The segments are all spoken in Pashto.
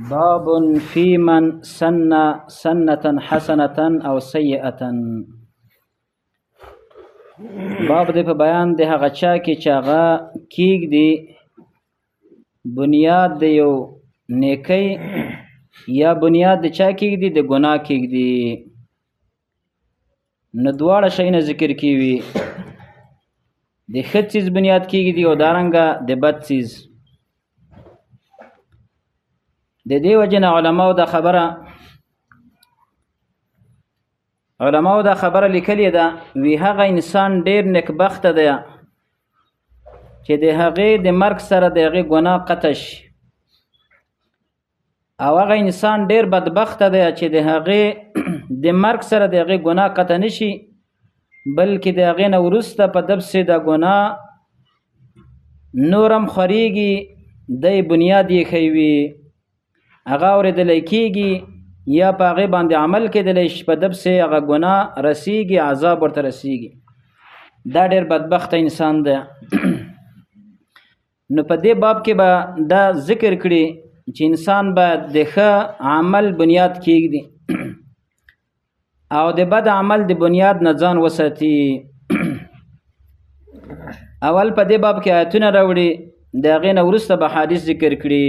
باب فی من سن سنة حسنة او سیئة. باب دی په بیان د هغه چا کې چې هغه کیږدي بنیاد د یو نیکۍ یا بنیاد د چا کیږدي، د ګناه کیږدي. نو دواړه شیونه ذکر کیوي، د ښه څیز بنیاد کیږدي او دارنګه د بد څیز. د دې وجې نه علماو دا خبره لیکلې ده، وی هغه انسان ډیر نیکبخته دی چې د هغې د مرګ سره د هغې ګناه قطع شي، او هغه انسان ډیر بدبخته دی چې د هغې د مرګ سره د هغې ګناه قطع نه شي، بلکې د هغې نه وروسته په ده پسې د ګناه نورم خورېږي، دی بنیاد یې ښیوي، هغه اورېدلی کېږي یا په هغې باندې عمل کېدلی شي، په ده پسې هغه ګناه رسیږي، عذاب ورته رسیږي. دا ډېر بدبخته انسان دی. نو په دې باب کې به دا ذکر کړي چې انسان باید د ښه عمل بنیاد کېږدي او د بد عمل د بنیاد نه ځان وساتي. اول په دې باب کې آیتونه راوړي، د هغې نه وروسته به حدیث ذکر کړي.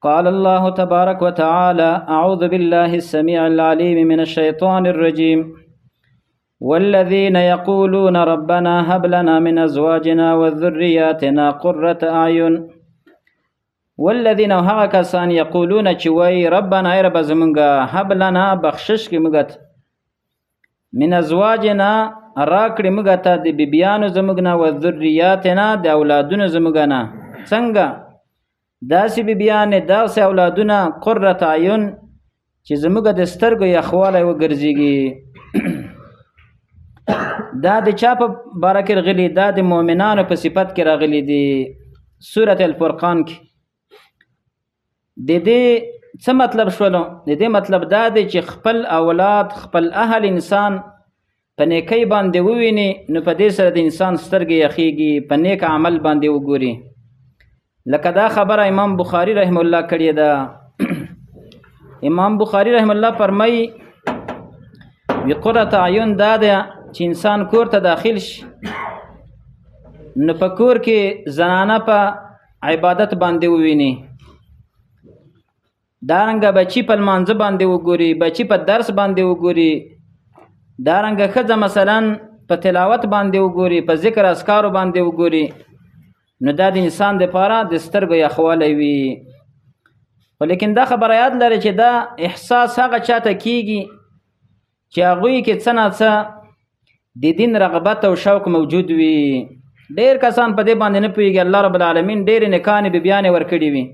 قال الله تبارك وتعالى: أعوذ بالله السميع العليم من الشيطان الرجيم، والذين يقولون ربنا هب لنا من أزواجنا وذرياتنا قرة أعين. والذين هغه کسان يقولون چې وایي ربنا ای رب زمونږه، هب لنا بخشش کړي موږ ته، من ازواجنا راکړي موږ ته د بیبیانو زموږ نه، وذریاتنا د اولادونو زموږ نه. څنګه؟ داسې بیبیانې داسې اولادونه، قرة عیون، چې زموږ د سترګو یخوالی وګرځېږي. دا د چا په باره کې راغلي؟ دا د مؤمنانو په صفت کې راغلي دي، سورة الفرقان کې. د دې څه مطلب شولو؟ د دې مطلب دا دی چې خپل اولاد، خپل اهل انسان په نیکۍ باندې وویني، نو په دې سره د انسان سترګې یخیږي، په نیک عمل باندې وګوري. لکه دا خبره امام بخاری رحم الله کړې ده. امام بخاری رحم الله فرمایي وی قرة عیون دا ده چې انسان کور ته داخل شي، نو په کور کې زنانه په عبادت باندې وویني، دارنګه بچی په لمانځه باندې وګوري، بچی په درس باندې وګوري، دارنګه ښځه مثلا په تلاوت باندې وګوري، په ذکر اذکارو باندې وګوري، نو دا د انسان دپاره د سترګو یخوالی وي. خو لیکن دا خبره یاد لري چې دا احساس هغه چاته کیږي چې هغوی کې څه ناڅه د دین رغبت او شوق موجود وي. ډېر کسان په دې باندې نه پوهېږي، الله رب العالمین ډېرې نیکانې بیبیانې ورکړي وي.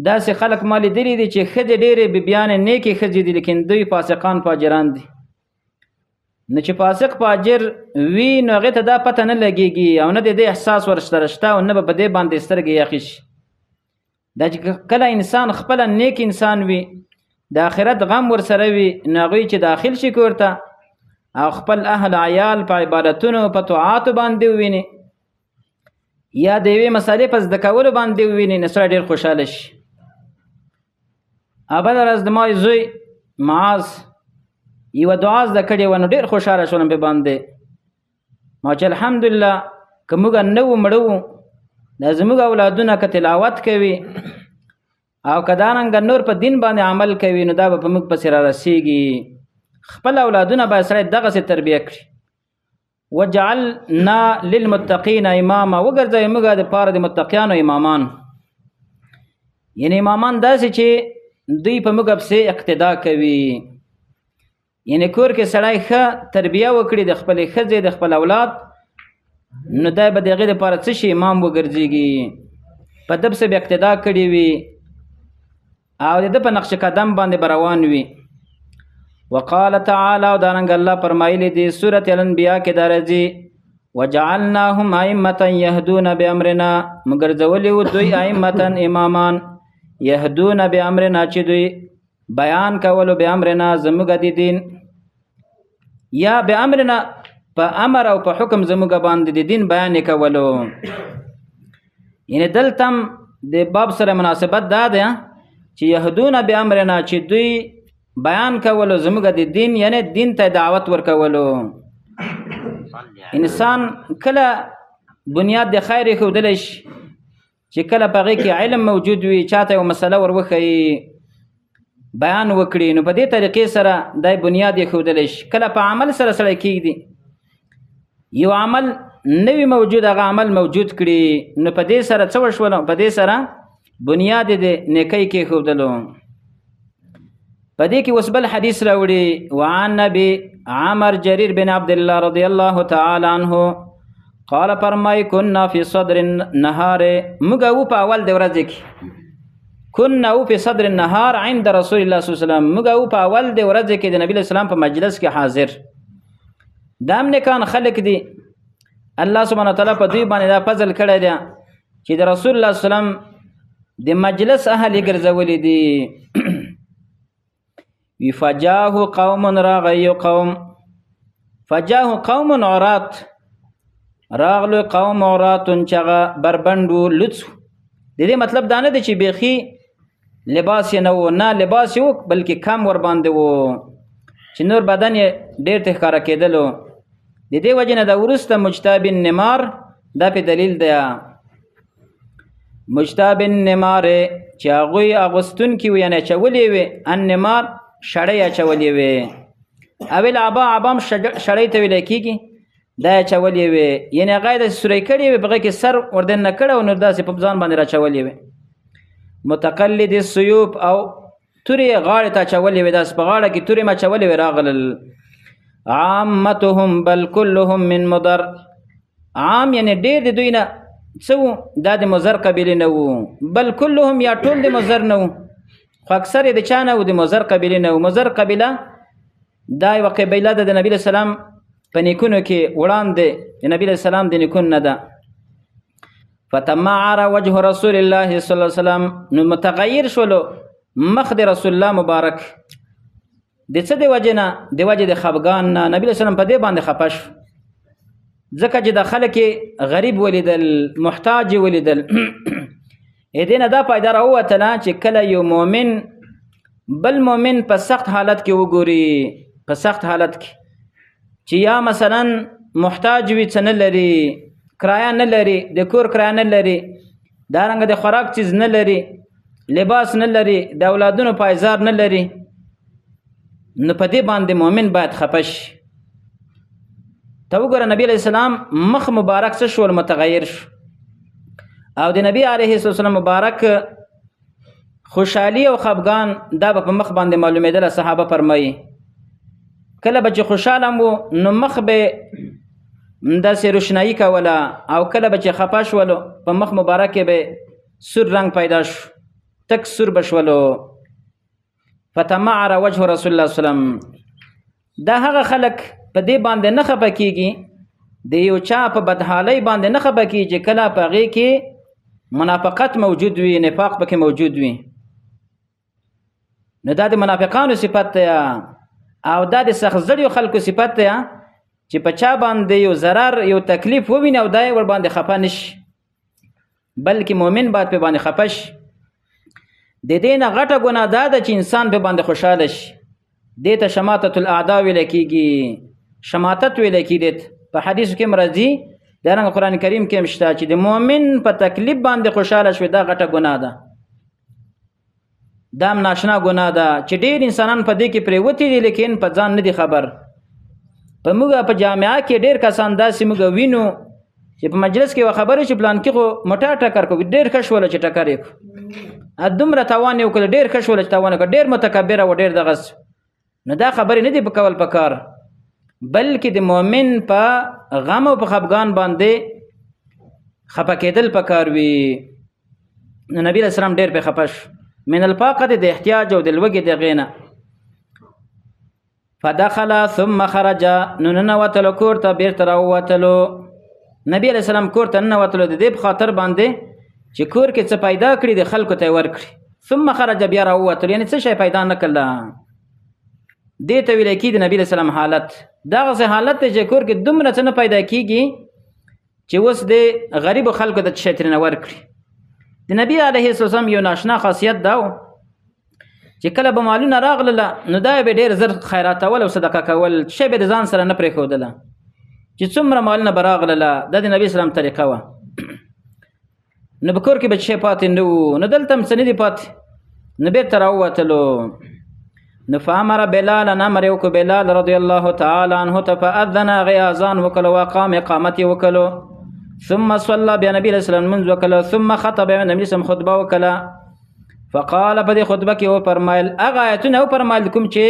داسې خلک ما لیدلي دي چې ښځې ډېرې بیبیانې نیکې ښځې دي، لیکن دوی فاسقان فاجران دي. نو چې فاسق فاجر وي نو هغې ته دا پته نه لګېږي او نه د دې احساس ورسره شته او نه به په دې باندې سترګې یخې شي. دا چې کله انسان خپله نیک انسان وي، د آخرت غم ورسره وي، نو هغوی چې داخل شي کور ته او خپل اهل عیال په عبادتونو په طاعاتو باندې وویني یا د یوې مسالې په زده کولو باندې وویني، نو سړی ډېر خوشحاله شي. بله ورځ د ما زوی معاذ یوه دعا زده کړې وه، نو ډېر خوشحاله شولم پې باندې. ما چې الحمدلله که موږ نه وو مړه وو، دا زموږ اولادونه که تلاوت کوي او که دارنګه نور په دین باندې عمل کوي، نو دا به په موږ پسې را رسېږي. خپل اولادونه باید سړی دغسې تربیه کړي. وجعلنا للمتقین اماما، وګرځوي موږ دپاره د متقیانو امامان. یعنې امامان داسې چې دوی په موږ پسې اقتدا کوي. یعنې کور کې سړی ښه تربیه وکړي د خپلې ښځې د خپل اولاد، نو دی به د هغې دپاره څه شي امام وګرځېږي، په ده پسې به اقتدا کړې وي او د ده په نقش قدم باندې به روان وي. وقال تعالی، او دارنګه الله فرمایلی دي سورة الانبیاء کې دا راځي، وجعلناهم ائمة يهدون بأمرنا، موږ ګرځولي وو دوی ائمة امامان، يهدون بأمرنا چې دوی بیان کولو بأمرنا زموږ د دین، یا بأمرنا په امر او په حکم زموږ باندې د دین بیان کولو. یعنی دلته د باب سره مناسبت دا ده چې یهدون بامرنا، چې دوی بیان کولو زموږ د دین، یعنی دین ته دعوت ورکولو. انسان کله بنیاد د خیر ښودلی شي چې کله په هغې کې علم موجود وي، چاته یو مسله ور وښیي، بیان وکړي، نو په دې طریقې سره دی بنیاد یې ښودلی شي. کله په عمل سره سړی کېږدي، یو عمل نوی موجود هغه عمل موجود کړي، نو په دې سره څه وشولو؟ په دې سره بنیاد یې د نیکۍ کېښودلو. په دې کې اوس بل حدیث راوړي، وعن نبی عمر جریر بن عبد الله رضی الله تعالی عنه قال فرمای كنا فی صدر النهار، موږ وو په اول د ورځې کې، كنا فی صدر النهار عند رسول الله صلی الله علیه وسلم، موږ وو په اول د ورځې کې د نبی علیه السلام په مجلس کې حاضر. دا هم نیکان خلک دي، الله سبحانه وتعالی په دوی باندې دا فضل کړی دی چې د رسول الله صلی الله علیه وسلم د مجلس اهل یې ګرځولي دي. وی فجاه قوم، راغی یو قوم، فجاه قوم عرات، راغلو قوم عرات چې هغه بربنډ وو، لوڅ وو. د دې مطلب دا نه دی چې بیخي لباس یې نه و، نه لباس یې و بلکې کم ورباندې و چې نور بدن یې ډېر ته ښکاره کېدلو. د دې وجې نه دا وروسته مجتاب النمار دا په دلیل دی، مجتاب النمار چې هغوی اغوستونکي وو، یعنې اچولې وې، النمار شړۍ اچولې وې، او العبا، عبا هم شړۍ ته ویلی کېږي، دا یې اچولې وې، یعنې هغه یې داسې سوری کړې وې، په هغې کې سر وردننه کړی او نور داسې په ځان باندې راچولې وې. متقلد السیوف، او تورې یې غاړې ته اچولې وې، داسې په غاړه کې تورې مې اچولې وې، راغلل. عامتهم بل كلهم من مضر، عام یعنې ډېر د دوی نه څه وو؟ دا د مضر قبیلې نه وو، بل كلهم یا ټول د مضر نه وو، خو اکثر یې د چا نه وو؟ د مضر قبیلې نه وو. مضر قبیله دا یوه قبیله ده د نبي علیه السلام په نیکونو کې وړاندې، د نبي علیه السلام د نیکونو نه ده. فتمعر وجه رسول الله صلی الله علیه وسلم، نو متغیر شولو مخ د رسول الله مبارک د څه د وجې نه؟ د وجې د خفګان نه. نبي علیه السلام په دې باندې خفه شو، ځکه چې د خلک یې غریب ولیدل، محتاج یې ولیدل. دې نه دا پیدا راووتله چې کله یو مؤمن بل مؤمن په سخت حالت کې وګوري، په سخت حالت کې چې یا مثلا محتاج وي، څه نه لري، کرایه نه لري، د کور کرایه نه لري، دارنګه د خوراک څیز نه لري، لباس نه لري، د اولادونو پایزار نه لري، نو په دې باندې مؤمن باید خفه شي. ته وګوره نبی علیه السلام مخ مبارک څه شول؟ متغیر شو. او د نبی علیه السلام مبارک خوشحالي او خفګان دا به په مخ باندې معلومېدله. صحابه فرمایي کله به چې خوشحاله هم وو نو مخ به داسې روشنایي کوله، او کله به چې خفه شولو په مخ مبارک به سور رنګ پیدا شو، تک سور به شولو. فتمعر وجه رسول الله صلی الله علیه وسلم. دا هغه خلک په دې باندې نه خفه کیږي، د یو چا په بدحالۍ باندې نه خفه کیږي چې کله په هغې کې منافقت موجود وي، نفاق پکې موجود وي. نو دا د منافقانو صفت دی، او دا د سخت زړیو خلکو صفت دی چې په چا باندې یو ضرر یو تکلیف وویني او دا یې ورباندې خفه نه شي، بلکې مؤمن باید پې باندې خفه شي. د دې نه غټه ګناه دا ده چې انسان پې باندې خوشحاله شي. دې ته شماتت الاعدا ویل کېږي، شماتت ویل کېږي. په حدیثو کې هم راځي، دارنګه قرآن کریم کې هم شته چې د مؤمن په تکلیف باندې خوشحاله شوې دا غټه ګناه ده، دا هم ناشنا ګناه ده چې ډېر انسانان په دې کې پرېوتي دي لیکن په ځان نه دي خبر. په موږ په جامعه کې ډېر کسان داسې موږ وینو چې په مجلس کې یوه خبره چې پلانکي خو موټر ټکر کړو، ډېر ښه شوله چې ټکر یې کړو، دومره تاوان یې وکړ، ډېر ښه شوله چې تاوان یې وکړ، ډېر متکبره و، ډېر دغسې. نو دا خبرې نه دي په کول پکار، بلکې د مؤمن په غم او په خفګان باندې خفه کېدل پکار وي. نو نبی علیه السلام ډېر پرې خفه شو، من الفاقة د احتیاج او د لوږې د هغې نه. فدخل ثم خرج، نو ننوتلو کور ته، بېرته راووتلو. نبی علیه السلام کور ته ننوتلو د دې په خاطر باندې چې کور کې څه پیدا کړي د خلکو ته یې ورکړي. ثم خرج، بیا راووتلو، یعنې څه شی پیدا نه کړله. دې ته ویل کېږي د نبی علیه السلام حالت. دغسې حالت دی چې کور کې دومره څه نه پیدا کیږي چې اوس د غریبو خلکو ته څه شی ترېنه ورکړي. د نبی علیه السلام یو ناشنا خاصیت دا و چې کله به مالونه راغلله نو دا به ډېر زر خیراتول او صدقه کول، څه به د ځان سره نه پرېښودله، چې څومره مالونه به راغلله دا د نبی اسلام طریقه وه. نو په کور کې به څه پاتې نه وو، نو دلته هم څه نه دي پاتې، نو بېرته راووتلو. نو فامر بلال، امر یې وکړو بلال رضی الله تعالی عنه ته، فاذن، هغې اذان وکړو، واقام، اقامت یې وکړو، ثم صلى، بیا نبی علیه السلام لمونځ وکړو، ثم خطب، بیا نبی علیه خطبه وکړه. فقال، په دې خطبه کې وفرمایل هغه آیتونه وفرمایل کوم چې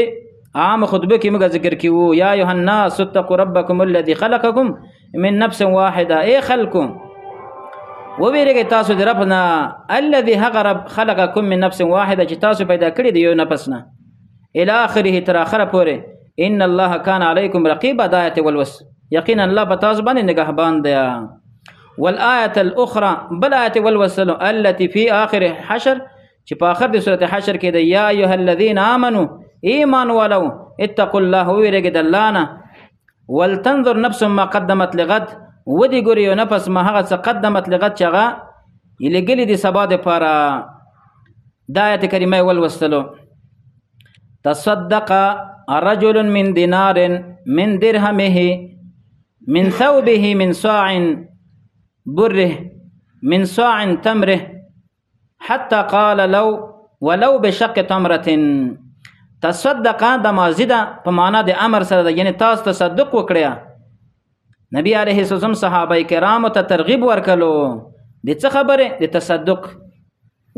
عام خطبه کې موږ ذکر کیو، یا ایها الناس اتقوا ربکم الذي خلقکم من نفس واحده، ای خلکو وویرېږئ تاسو د رب نه، الذي هغه رب خلقکم من نفس واحده چې تاسو پیدا کړي د یو نفس نه، الى اخره، تر اخره پورې، ان الله کان علیکم رقیبا، دا آیت ولوس، یقینا الله په تاسو باندې نگهبان دی. والآیة الاخرى، بل آیت ولوسلو، التي في آخر حشر، چې په آخر د سورة حشر کې دی، یا ایها الذین آمنو، ایمان ولو، اتقوا الله، وویرېږئ د الله نه، ولتنظر نفس ما قدمت لغد، ودې ګوري یو نفس ما هغه څه قدمت لغد چې هغه یې لېږلي دي سبا دپاره. دا آیت کریمه یې ولوستلو. تصدق رجل من دینار من درهمه من ثوبه من صاع بره من صاع تمره حتى قال لو ولو بشق تمرة. تصدق د ماضي ده په معنا د امر سره ده، یعنی تاسو تصدق وکړئ. نبی علیه السلام صحابه کرامو ته ترغیب ورکړو د څه خبرې؟ د تصدق.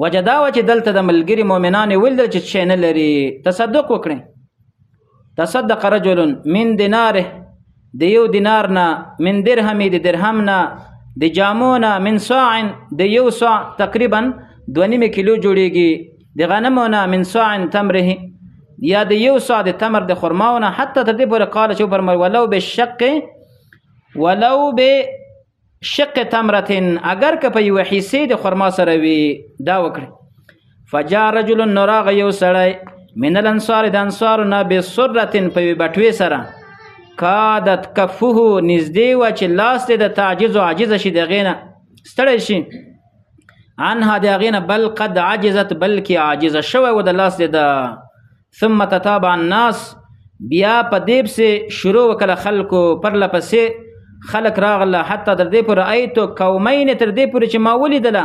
وجه دا وه چې دلته د ملګري مؤمنان یې ولیدل چې څه شی نه لري، تصدق وکړئ. تصدق رجل من دیناره، د یو دینار نه، من درهمې، د درهم نه، د جامو نه، من صاع، د یو صاع تقریبا 2.5 کیلو جوړیږي، د غنمو نه، من صاع تمره، یا د یو صاع د تمر د خرماو نه، حتی تر دې پورې قال چې وفرمایل ولو بشق، ولو بشق تمرة، اگر که په یوه حصې د خرما سره وي دا وکړي. فجاء رجل، نو راغی یو سړی من الانصار، د انصارو نه، بسرة، په یوې بټوې سره، کادت کفه، نږدې وه چې لاس دې د تعجز او عاجزه شي، د هغې نه ستړی شي، عنها، د هغې نه، بل قد عجزت، بلکې عاجزه شوی و د لاس دې ده. ثم تتابع الناس، بیا په دې پسې شروع وکړه خلکو، پرله پسې خلک راغله، حتی تر دې پورې رأیتو قومین، تر دې پورې چې ما ولیدله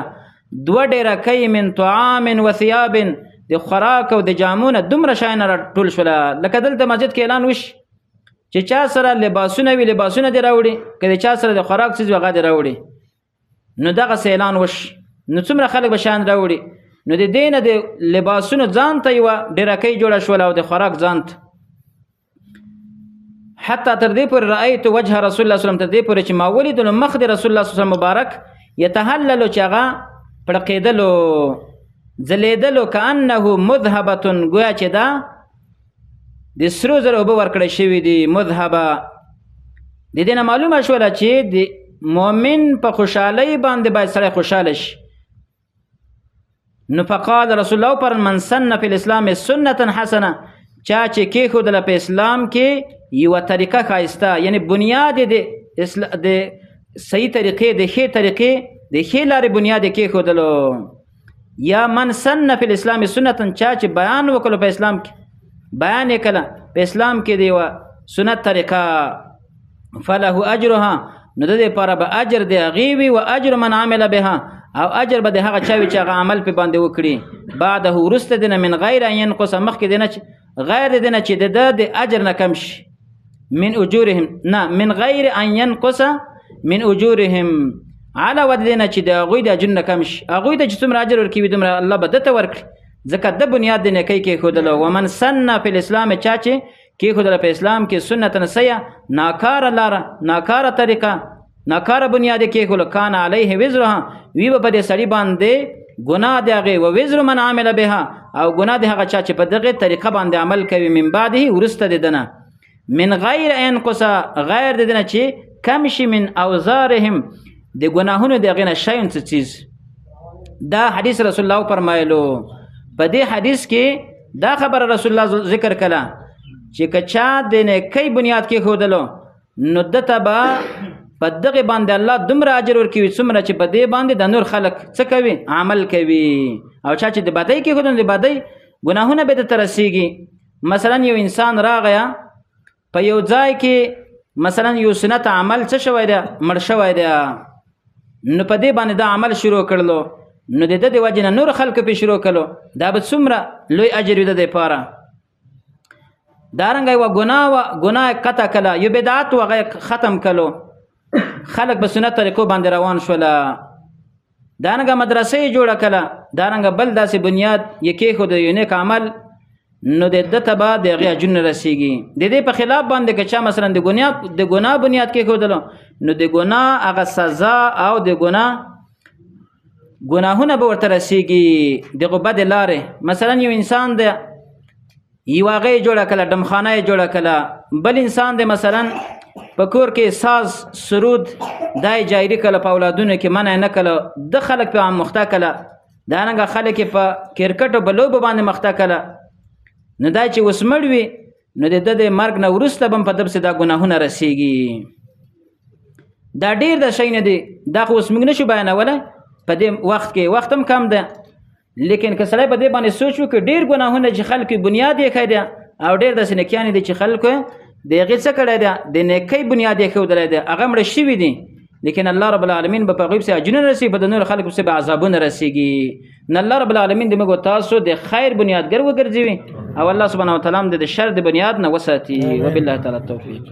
دوه ډېرکۍ من طعام و ثیاب، د خوراک او د جامو نه دومره شیان راټول شوله. لکه دلته مسجد کې اعلان وشي چې چا سره لباسونه وي لباسونه دې راوړي، که د چا سره د خوراک څیز وي هغه دې راوړي. نو دغسې اعلان وشي، نو څومره خلک به شیان راوړي. نو د دې نه د لباسونو ځان ته یوه ډېرکۍ جوړه شوله او د خوراک ځان ته. حتی تر دې پورې رأیت وجه رسول الله صلی الله علیه وسلم، تر دې پورې چې ما ولیدلو مخ د رسول الله صلی الله علیه وسلم مبارک یتهللو، چې هغه پړقېدلو ځلېدلو، کأنه مذهبة، ګویا چې دا د سرو زرو اوبه ورکړی شوي دي. مذهبه، د دې نه معلومه شوله چې د مؤمن په خوشحالۍ باندې باید سړی خوشحاله شي. نو فقال رسول الله پر من سن فی الاسلام سنة حسنه، چا چې کېښودله په اسلام کې یوه طریقه ښایسته، یعنی بنیاد یې د صحیح طریقې، د ښې طریقې، د ښې لارې بنیاد یې کېښودلو. یا من سن فی الاسلام سنة، چا چې بیان وکړو په اسلام کې، بیان یې کړه په اسلام کې د یوه سنت طریقه، فله اجرها، نو د دې لپاره به اجر د هغې وي، و اجر من عمل بها، او اجر به د هغه چا وي چې هغه عمل پې باندې وکړي، بعده، وروسته د نه، من غیر ان ینقص، مخکې د نه چې غیر د نه چې د ده د اجر نه کم شي، من اجورهم، نه، من غیر ان ینقص من اجورهم، علاوه د دې نه چې د هغوی د اجر نه کم شي، هغوی ته چې څومره اجر ورکوي دومره الله به ده ته ورکړي، ځکه د بنیاد د نیکۍ کېښودلو. ومن سن فی الاسلام، چا چې کېښودله په اسلام کې سنة سیئه، ناکاره لاره، ناکاره طریقه، ناکاره بنیاد یې کېښودلو، کان علیه وزرها، وي به په دې سړي باندې ګناه د هغې، و وزر من عمل بها، او ګناه د هغه چا چې په دغې طریقه باندې عمل کوي، من بعده، وروسته د ده نه، من غیر انقص، غیر د ده نه چې کم شي، من اوزارهم، د ګناهونو د هغې نه شی څه څیز. دا حدیث رسول الله فرمایلو. په دې حدیث کې دا خبره رسول الله ذکر کړه چې که چا د نیکۍ بنیاد کېښودلو نو ده ته به په دغه باندې الله دومره اجر ورکوي څومره چې په دې باندې د نور خلک څه کوي، عمل کوي. او چا چې د بدۍ کېښودلو د بدۍ ګناهونه به ده ته رسېږي. مثلا یو انسان راغی په یو ځای کې، مثلا یو سنت عمل څه شوی دی، مړ شوی دی، نو په دې باندې دا عمل شروع کړلو، نو د ده د وجې نه نور خلکو پې شروع کړلو، دا به څومره لوی اجر وي د دې لپاره. دارنګه یوه ګناه وه، ګناه یې قطع کړه، یو بدعت و هغه یې ختم کړلو، خلک په سنت طریقو باندې روان شوله. دارنګه مدرسه یې جوړه کړه، دارنګه بل داسې بنیاد یې کېښود یو نیک عمل، نو د ده ته به د هغې اجرونه رسېږي. د دې په خلاف باندې که چا مثلا د ګناه بنیاد کېښودلو، نو د ګناه هغه سزا او د ګناهونه به ورته رسېږي، دغه بدې لارې. مثلا یو انسان دی یوه هغه یې جوړه کړه، دمخانه یې جوړه کړه، بل انسان دی مثلا په کور کې ساز سرود دا یې جایري کړه، په اولادونو کې منع یې نه کړه، د خلک په مخته کړه، دارنګه خلک یې په کرکټ او په لوبو باندې مخته کړه، نو دا چې اوس مړ وي نو د ده د مرګ نه وروسته به هم په ده پسې دا ګناهونه رسېږي. دا ډېر د شی نه دی، دا خو اوس موږ نشو بیانولی په دې وخت کې، وخت هم کم دی، لیکن که سړی په دې باندې سوچ وکړي ډېر ګناهونه چې خلکو بنیاد یې ښی دی او ډېر داسې نیکیانې دي چې خلکو د هغې څه کړی دی، د نیکۍ بنیاد یې ښودلی دی، هغه مړه شوي دي، لیکن الله رب العالمین به په هغوی پسې اجرونه رسېږي، په د نورو خلکو پسې به عذابونه رسېږي. نو الله رب العالمین دې موږ تاسو د خیر بنیادګر وګرځوي او الله سبحانه وتعالی هم دې د شر د بنیاد نه وساتي. وبالله تعالی التوفیق.